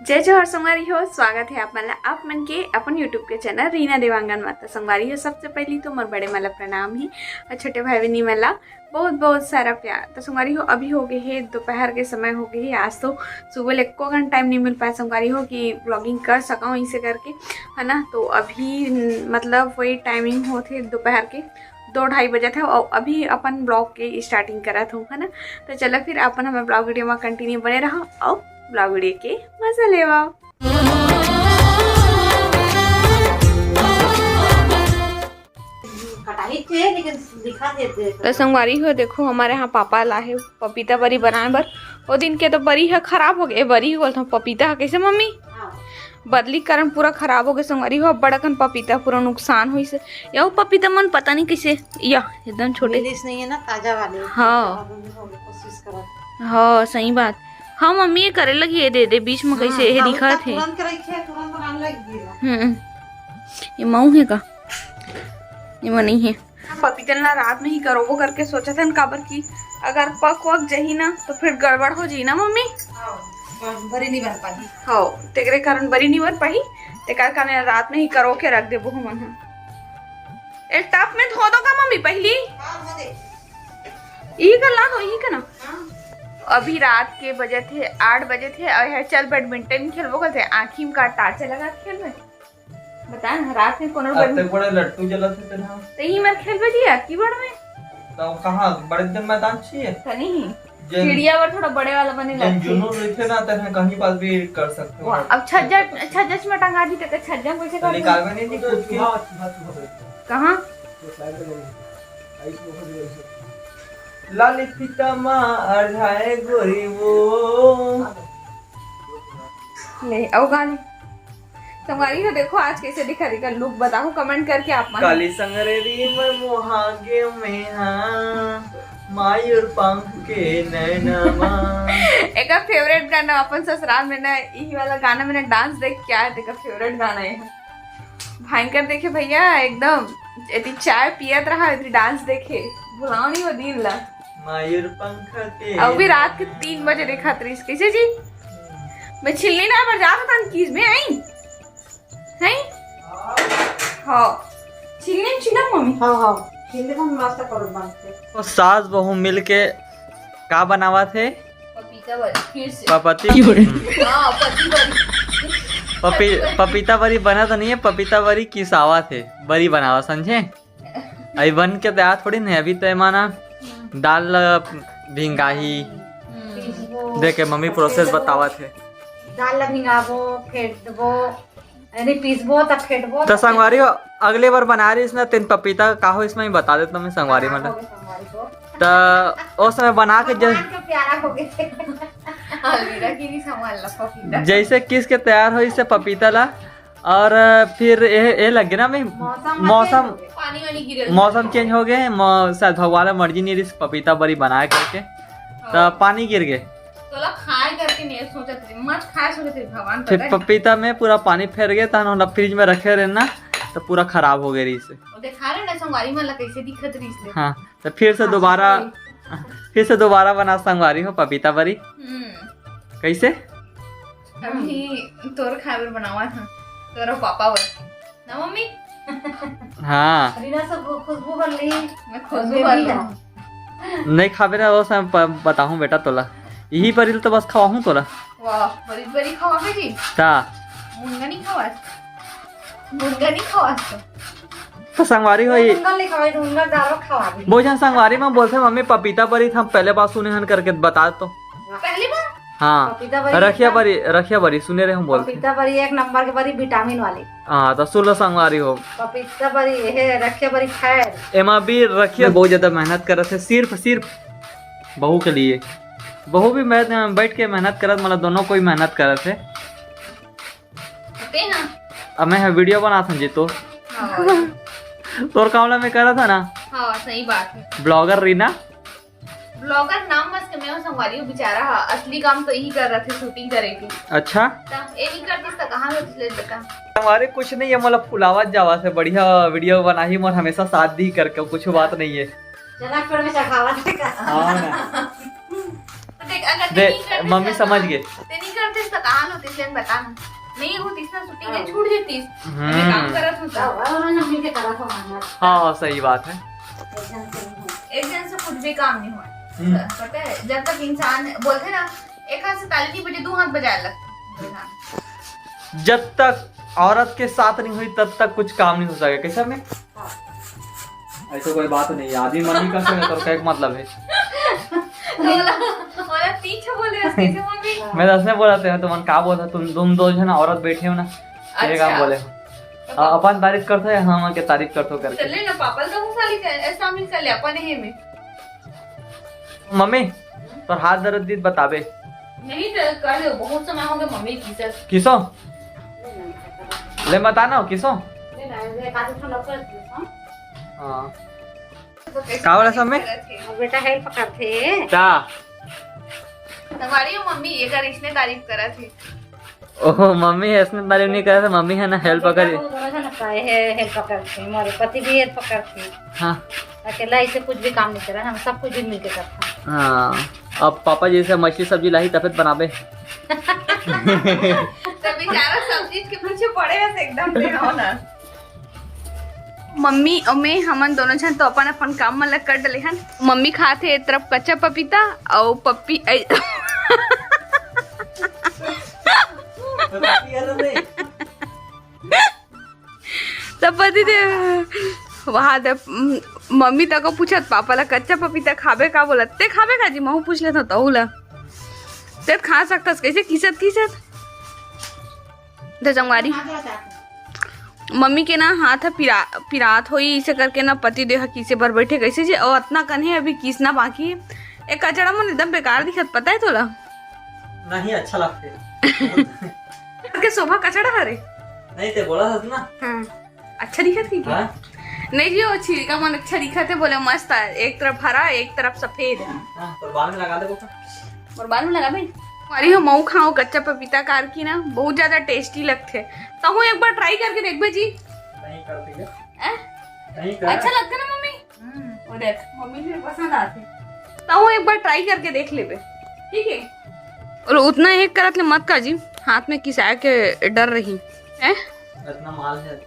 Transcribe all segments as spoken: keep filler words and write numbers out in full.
जय जोहार संगवारी हो, स्वागत हे आप मन ला, आप मन के अपन YouTube के चैनल रीना देवांगन मा। त संगवारी हो, सबसे पहली तो मोर बड़े मन ला प्रणाम ही, और छोटे भाई बहिनी मन ला बहुत बहुत सारा प्यार। त संगवारी हो, अभी हो गए हे दोपहर के समय हो गए हे। आज तो सुबह ले एको घंटा टाइम नहीं मिल पाए संगवारी हो कि व्लॉगिंग कर सकूँ इसे करके, है ना। तो अभी न, मतलब वही टाइमिंग होथे दोपहर के दो ढाई बजे थे, और अभी अपन व्लॉग के स्टार्टिंग करत हूँ, है ना। तो चलो फिर अपन हमें व्लॉग वीडियो में कंटिन्यू बने रहो और व्लॉग वीडियो के मजा लेवा। कटाई थे, लेकिन दिखा देते। तो संगवारी हो, देखो हमारे यहाँ पापा ला हे पपीता बरी बनाए बर। वो दिन के तो बरी ह खराब हो गए, बरी ही बोलता हूँ, पपीता ह। कैसे मम्मी? हाँ। बदली के कारण पूरा खराब हो गए संगवारी हो। बड़कन पपीता पूरा नुकसान होइस। या वो पपीता मन पता नहीं कैसे, या एकदम छोटे। मिलिस नहीं है ना, ताजा वाले। हाँ। ताजा वाले होंगे, कोशिश करो। हाँ, सही बात। हाँ मम्मी, ये करे लगी, ये दे दे बीच में, कैसे हाँ, ये तुरंत दिखा थे। तुरंत करे खे, तुरंत बनाने लग गई। हम्म, ये मऊ है का? ये वो नहीं है। पपीतन ला रात में ही करोबो करके सोचत हन, काबर कि अगर पक वक जही ना तो फिर गड़बड़ हो जही ना मम्मी। हाँ, बरी नहीं बन पाही। हाँ, तेकरे कारण बरी नहीं बन पाही। तेकर कारण रात में ही करो के रख देबो हमन ह। एक टब में धो दो का मम्मी पहली? हाँ, धो दे। यही कर ला दो, यही का ना। हाँ। अभी रात के बजे थे आठ बजे थे, और है चल बैडमिंटन खेलबो करते, आँखी में का टार्च लगा के खेलबे। बता ना, रात में कोनो अब बड़ तक बड़े लट्टू जलत हे तेन ह। तो यही मत खेल बजिया की बड़ में। तो कहाँ बड़े दिन मैदान छिए? तो नहीं, जन-, चिड़िया बर थोड़ा बड़े वाला बने जन लगथे। जुनून रहिथे ना, तेन ह कहीं पास भी कर सकते हो। वाह, अब छज्जा, छज्जा में टंगा दी तो छज्जा में कैसे तो कर निकालबे नहीं दी कुछ के। कहाँ? लाली फीता मा अढ़ाए गोरी वो। ले, अउ गाने। संगवारी हो, देखो आज कैसे दिखा, देखा लुक बताओ कमेंट करके आप मन। काली संगरेरी मैं मोहागे में हाँ, मायूर पंख के नैना मा। एकर फेवरेट गाना अपन ससुराल में ना, यही वाला गाना में ना डांस देख के आए, एकर फेवरेट गाना है। भयंकर देखे भैया, एकदम एती चाय पियत रहा, एती डांस देखे, भुलाओ नहीं वो दिन ला। मायूर पंख के अउ भी रात के तीन बजे देखत रहिस, कैसे जी? मैं छिलनी ना पर जात हन, किस में आई? हैं? हाँ। छिलनी में छिला मम्मी? हाँ, हाँ। छिलनी में मस्त करो बनते। तो सास बहू मिल के का बनावत हे? पपीता बरी, फिर से। पपती? हाँ, पति बरी। पपी-, पपीता बरी बना तो नहीं है, पपीता बरी किसावत हे, बरी बनावा, समझे? अभी बन के तैयार थोड़ी नहीं, अभी तो एमा ना हम्म। दाल ला भिंगाही। हम्म। देखे मम्मी प्रोसेस बतावत हे। दाल ला भिंगाबो, फेंटबो, यानी पीसबो, तब फेंटबो, तो तब संगवारी हो, अगले बार बना रही इसने, तेन पपीता का हो इसमें ही बता देता मैं संगवारी मन ला। संगवारी हो। तो ओ समय बना के जब भगवान के प्यारा हो गए थे। अलमीरा की नहीं संभाल ला पपीता। जैसे किस के तैयार हो इससे पपीता ला, और फिर ये, ये लग गया ना मैं मौसम मौसम change हो गया। पानी वानी गिरे। मौसम चेंज हो गए, मौ-, शायद भगवान ला मर्जी नहीं रही पपीता बरी बनाए करके, तो हाँ। पानी गिर गए। तोला खाए करके नहीं सोचत रही, मत खाए सोचत रही भगवान फिर पता है। पपीता में पूरा पानी फेर गए, तहन ओला फ्रिज में रखे रहे ना, तो पूरा खराब हो गए रही से। वो देखा रहे ना संगवारी मन ला कैसे दिखत रही से। हाँ, तो फिर से हाँ, दोबारा, sorry। फिर से दोबारा बना संगवारी हो पपीता बरी। हम्म। कैसे? अभी तोर खाए बर बनावा था, तोर पापा बर। ना मम्मी? हाँ। रीना से खु-, खुशबू कर ली। मैं खुशबू कर लूँ। नहीं खाबे ना, वो सब प-, बताहूँ बेटा तोला। यही बरी तो बस खवाहूँ तोला। वाह, बरी, बरी खवाबे जी? ता। मुनगा नहीं खवास? मुनगा नहीं खवास तो? तो संगवारी हो ये। मुनगा नहीं खवाई, मुनगा दाल खवा दी। बहुत जन संगवारी में बोलते, "मम्मी पपीता बरी हम पहले बार सुने हन," करके बता तो। पहली बार? हाँ। पपीता बरी रखिया एकदम बरी, रखिया बरी सुने रहे हम बोलते। पपीता बरी एक नंबर के बरी, विटामिन वाली। हाँ, तो सुन लो संगवारी हो। पपीता बरी, ये रखिया बरी खैर। एमा भी रखिया बहुत ज्यादा मेहनत करत है, सिर्फ, सिर्फ बहू के लिए। बहू भी मैं, बैठ के मेहनत करत, मतलब दोनों कोई मेहनत करत है। ते ना। अब मैं वीडियो बनात हूँ जी तो। हाँ। तोर काम ला मैं करत है ना। हाँ, सही बात है। ब्लॉगर रीना। ब्लॉगर नाम बस के मैं संगवारी हूँ, बेचारा हा, असली काम तो यही कर रहा थे, शूटिंग करे के। अच्छा। तब ये नहीं करतीस तो कहाँ होतीस ले बेटा? हमारे कुछ नहीं है, मतलब फुलावत जावा से बढ़िया वीडियो बनाही, मोर हमेशा साथ दी करके, कुछ बात नहीं है। चना पेड़ में चढ़ावा थे का? हाँ ना। अगर दे, ते नहीं करते मम्मी तो समझ ना, गए। ते नहीं करते तो कहाँ होती से बता ना। नहीं होती ना, shooting में छूट जाती। हम्म। मैं काम करत हूँ तो। हाँ, हाँ, सही बात है। एक जन से कुछ भी काम नहीं हुआ। हम्म। पता है, जब तक इंसान बोलते ना, एक हाथ से ताली नहीं बजे, दो हाथ बजाए लगता। जब तक औरत के साथ नहीं हुई, तब तक कुछ काम नहीं हो सके। कैसा में? ऐसा कोई बात नहीं है, आदमी मन नहीं कर सकता, तो क्या मतलब है? बोला, बोला, तीन छो बोले उसके से मम्मी। मैं तो ऐसे बोला था, तुम का बोला, तुम, तुम दो जन औरत बैठे हो ना, ये काम अच्छा। बोले हो। तो आ, अपन तारीफ करते हैं, हम के तारीफ करते हो करके। चले ना, पापा तो साली कर, ऐसा मिल कर ले, अपन ही में। मम्मी, तोर हाथ दर्द दित बताबे। नहीं तो कर दो, बहुत समय हो गया मम्मी की से। किसो? ले बता ना, किसो? ले ना, ले काफी ठंडा कर दो, हाँ? हाँ। तो कैसे का बोला सब में? करत हे? और बेटा help करथे। का? हमारी मम्मी ये कर इसने तारीफ करत हे। ओहो, मम्मी ऐसने तारीफ नहीं करत हे, मम्मी है ना help कर। वो दोनों जन का है, help करथे, हमारे पति भी help करथे। हाँ। अकेला इसे कुछ भी काम नहीं करा, हम सब कुछ भी मिलके करते हैं। हाँ, अब पापा जैसे मछली सब्जी लाही तब बनाबे। तो बेचारा सब्जी के पीछे पड़े हैं एकदम से, हो ना। मम्मी और मैं, हमन दोनों जन तो अपन अपन काम मन ला कर डले हन। मम्मी खात हे एक तरफ कच्चा पपीता और पप्पी, ऐ, तो पति दे वहाँ दे, म-, मम्मी तको पूछत, "पापा ला कच्चा पपीता खाबे का?" बोलत, "ते खाबे का जी?" महू पूछ लेत हूँ तहू ला। ते खा सकतस कैसे किसत किसत? दे संगवारी, मम्मी के ना हाथ ह पिरा-, पिरात होई, इसे करके ना पति देव ह किसे बर बैठे कैसे जी, और अतना कन हे अभी किसना बाकी हे। ए कचड़ा मन एकदम बेकार दिखत, पता है तोला? नहीं, अच्छा लगते। के शोभा कचड़ा हरे। नहीं, ते बोला था ना। हाँ। अच्छा दिखत हे क्या? हाँ? नहीं जी, वो छिलका मन अच्छा दिखत हे, बोले मस्त हे, एक तरफ हरा, एक तरफ सफेद। हाँ, तो बाल में लगा दे बोका। और बाल में लगा दे। अरे हो, महू खाओ कच्चा पपीता काट के ना, बहुत ज्यादा tasty लगथे। तहूँ एक बार try करके देखबे जी। नहीं करते क्या? हैं? नहीं कर। अच्छा लगथे ना मम्मी? हम्म। वो देख, मम्मी के पसंद आथे। तहूँ एक बार try करके देख लेबे, ठीक है? और उतना एक करत ले मत का जी, हाथ में किसाए के डर रही है। इतना माल है।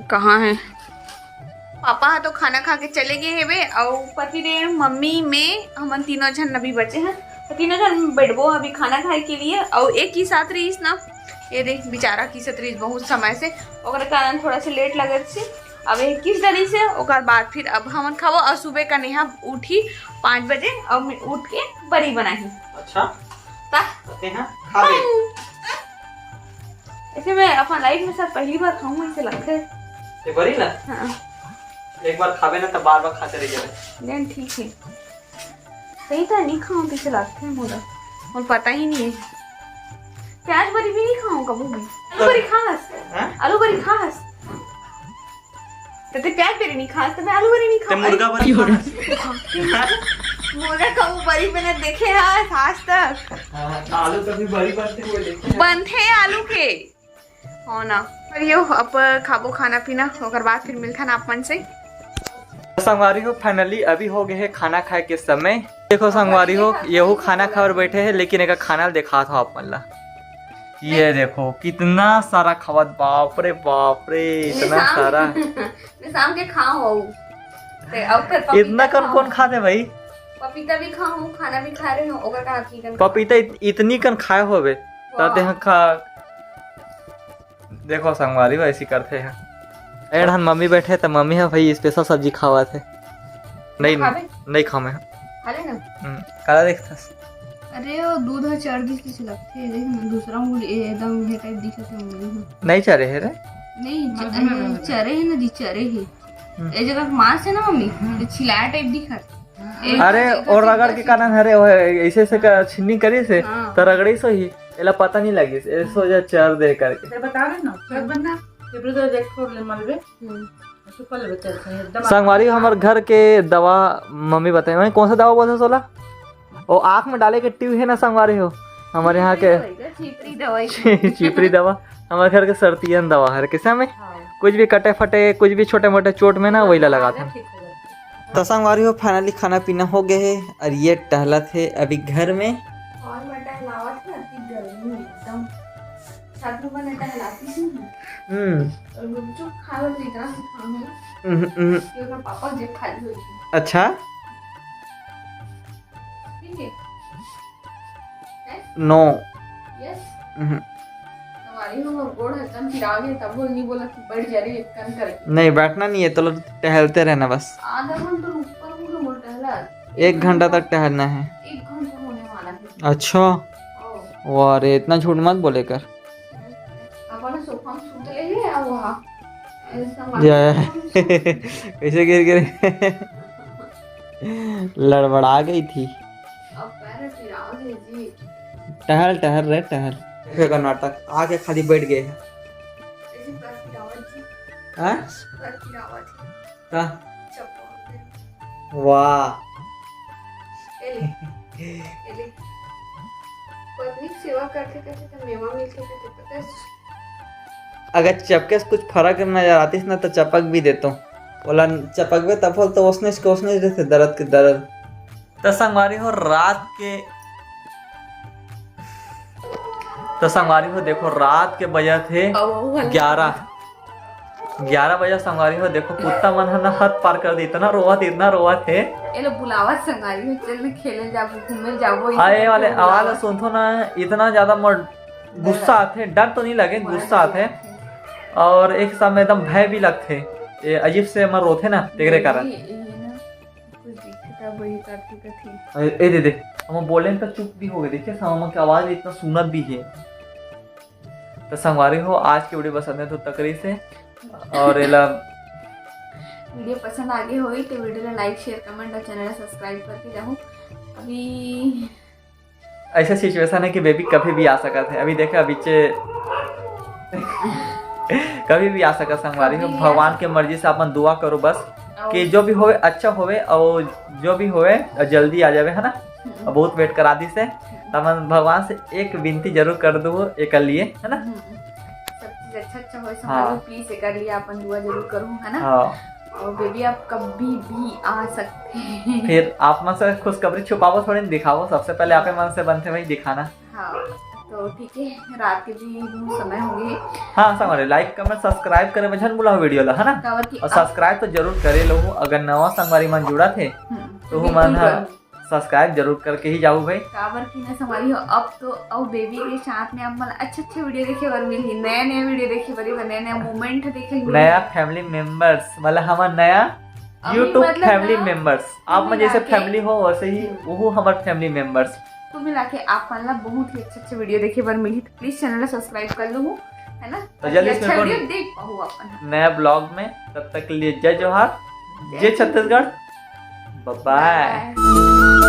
कहाँ है? पापा ह तो खाना खा के चले गए हेबे, अउ पति देव, मम्मी, मैं, हमन तीनों झन अभी बचे हैं। तो तीनों झन बैठबो अभी खाना खाए के लिए। अउ एक ही साथ रहीस ना, ये देख बेचारा किसत रहीस बहुत समय से, ओकर कारण थोड़ा से late लगत से। अब एक किस डरी से, ओकर बाद फिर अब हमन खाबो। अउ सुबह का नेहा उठी पाँच बजे, अब उठ के बरी बनाही। अच्छा। ता? ते हैं? खा ले। ऐसे मैं अपन life में सब पहली बार खाऊं, ऐसे लगता है। ये बरी ला? हाँ। एक बार खाबे ना, तब बार बार खाते रह जाबे। नहीं, ठीक है। सही तो नहीं खाऊं, पीछे लगता है मोला। और पता ही नहीं है। प्याज बरी भी नहीं खाऊं कभी भी। आलू बरी खास। हाँ? आलू बरी खास। तो ते प्याज बरी नहीं खास, तो मैं आलू बरी नहीं ते खाऊं। मुर्गा बरी खास। मुर्गा का वो बरी मैंने देखे हैं आज तक। हाँ, आलू कभी बरी बनते हुए देखे हैं। बनते हैं आलू के। हो ना। पर यो, अब खाबो खाना पीना, ओकर बाद फिर मिलथन आप मन से। संगवारी हो, finally अभी हो गए है खाना खाए के समय। देखो संगवारी हो, यहू खाना खाए बर बैठे है, लेकिन एक खाना दिखात हो आप मन ला। ये देखो कितना सारा खावत, बाप रे बाप रे, इतना सारा। मैं शाम के खाऊं। ते अब फिर पपीता इतना कौन खाऊं। कौन खाते भाई? पपीता भी खाऊं, खाना भी खा रहे हो, ओकर का की कन पपीता इत-, इतनी कन खाए होबे, वाह। ताते हाँ खा। देखो संगवारी हो ऐसी करते हैं। एड़हन मम्मी बैठे त मम्मी ह भाई special सब्जी खावत है। नहीं, खाबे? नहीं खाऊं मैं। खा ले ना। हम्म, काला देखथस? अरे वो दूध ह चढ़ गिस किसे लगथे, देख ना दूसरा उंगली ए-, एकदम ये type दिखत है उंगली ह। नहीं चरे है रे? नहीं, च-, ए, चरे है ना जी, चरे है। हम्म। ए जगह मांस है ना मम्मी, हम्म। तो छिलाया type दिखत। अरे, और रगड़ के का नाम हरे, ओहे, ऐसे ऐसे का छिन्नी करी से, हाँ। तो रगड़ी सो ही, एला पता नहीं लगी, ऐसे हो जा चर दे करके। ते बता रहे ना, चर बनना, ये ब्रदर देख छोड़ ले मलबे। हम्म। ऐसे कर ले बच्चा से, एकदम संगवारी हो, हमर घर के दवा मम्मी बताए, मैं कौन सा दवा बोलते सोला? वो आँख में डाले के ट्यूब है ना संगवारी हो, हमारे यहाँ के चिपरी दवाई। चिपरी दवा। हमारे घर के सर्दियन दवा है, कैसे हमें हाँ। कुछ भी कटे फटे, कुछ भी छोटे मोटे चोट में ना, वही ला लगाते हैं। ठीक हो जाता है। तो संगवारी हो, finally खाना पीना हो गए हे और ये टहलत हे अभी घर में। और मैं टहलावत हे, अति गर्मी में एकदम छत में बने टहलाती हूँ। हम्म। और गुपचुप खा लो तो इतना सा खाऊंगी हम्म, हम्म। कि ओकर पापा जेब खाली हो जाए। अच्छा। ठीक है। हैं? No। Yes। हम्म। हमारी हो गोड़ हल्का पिरा गए, तब बोल नहीं बोला कि बैठ जा रही है, कन करके। नहीं, बैठना नहीं है, तो लोग टहलते रहना बस। आधा घंटा ऊपर हो गया मोर टहला। एक घंटा तक टहलना है। एक घंटा होने वाला है। अच्छा। ओ। वाह रे, इतना झूठ मत बोले कर। अपन सोफा में सूत ले ले, अब वहाँ ऐसा या, या। मालूम कैसे गिर गिरे? लड़बड़ा गई थी। अब पैर पिराव है जी। टहल, टहल रे, टहल। देखो का नाटक, आके खाली बैठ गए हैं। ऐसे पैर पिरावत जी। हाँ? पैर पिरावत है। का? चप्पल। वाह। ए ले, ए ले। पत्नी के सेवा करते करते तो मेवा मिलते करते पता है? अगर चपके से कुछ फर्क नजर आतीस ना, तो चपक भी देतो। ओला चपकबे तब होल तो ओसने के ओसने रहते, दर्द के दर्द। तो संगवारी हो, रात के, तो संगवारी हो, देखो, रात के बजत हे अब वो वाला ग्यारह, ग्यारह बजे। संगवारी हो, देखो, कुत्ता मन ह ना हद पार कर दे, इतना रोवत, इतना रोवत हे। ये लो बुलावत संगवारी हो, चल ना खेले जाबो, घूमे जाबो, इसे आए करके वाले बुलावत। आवाज सुनथो ना, इतना ज्यादा मोर गुस्सा आथे, डर तो नहीं लगे, गुस्सा आथे। और एक साथ में एकदम भय भी लगथे। ये अजीब से हमर रोथे ना, तेकरे कारण। ये, ये ना, कुछ दिखता वही करती कथी। ए, ए दे दे, हम बोले तो चुप भी हो गए। देखिए, सामा के आवाज इतना सुनत भी है। तो संगवारी हो, आज के वीडियो बस इतने तो तकरी से, और एला वीडियो पसंद आ गए होई तो वीडियो ला like, share, comment और चैनल ला subscribe करके जाहू। अभी ऐसा सिचुएशन है कि बेबी कभी भी आ सकत है। अभी देखे, अभी चे कभी भी आ सकत, संगवारी हो। कभी भी आ भगवान के मर्जी से अपन दुआ करो बस, और कि जो भी होवे अच्छा होवे, और जो भी होवे जल्दी आ जावे, है ना? हम्म। अब बहुत वेट करा दी से, हम्म। तब हम भगवान से एक विनती जरूर कर दो एक लिए, है ना? हम्म। सब चीज अच्छा अच्छा होए, हाँ। संगवारी हो, प्लीज एक लिए अपन दुआ जरूर करो, है ना? हाँ। और बेबी आप कभी भी आ सकते हैं। फिर आप मन से खुशखबरी छुपावो थोड़ी, दिखावो। सबसे पहले आपे मन से बनते भाई दिखाना। हाँ, तो ठीक है, रात के भी बहुत समय हो गए। हाँ, संगवारी, like, comment, subscribe करे में झन भुलाओ वीडियो ला, है ना? काबर कि और आप subscribe तो जरूर करे लो, अगर नवा संगवारी मन जुड़ा थे, हम्म, तो बिल्कुल मन हा करो। Subscribe जरूर करके ही जाओ भाई। काबर कि ना संगवारी हो, अब तो अउ बेबी के साथ में आप मन अच्छे अच्छे वीडियो देखे बर मिलही, नया नया वीडियो देखे बर, नया नया मोमेंट देखे बर मिलही। नया family members, मतलब हमर नया अभी YouTube मतलब family ना, members। आप कुल मन जैसे मिला के family हो, वैसे ही हम्म। वो हमर family members। कुल मिला के आप मन ला बहुत ही अच्छे अच्छे वीडियो देखे बर मिलही, तो प्लीज चैनल ला subscribe कर लो, है ना? तो जल्दी ताकि से अच्छा मिलबो वीडियो देख पाहू अपन। नया vlog में, तब तक के लिए जय जोहार, जय जय Chhattisgarh. Chhattisgarh. Bye bye। Bye।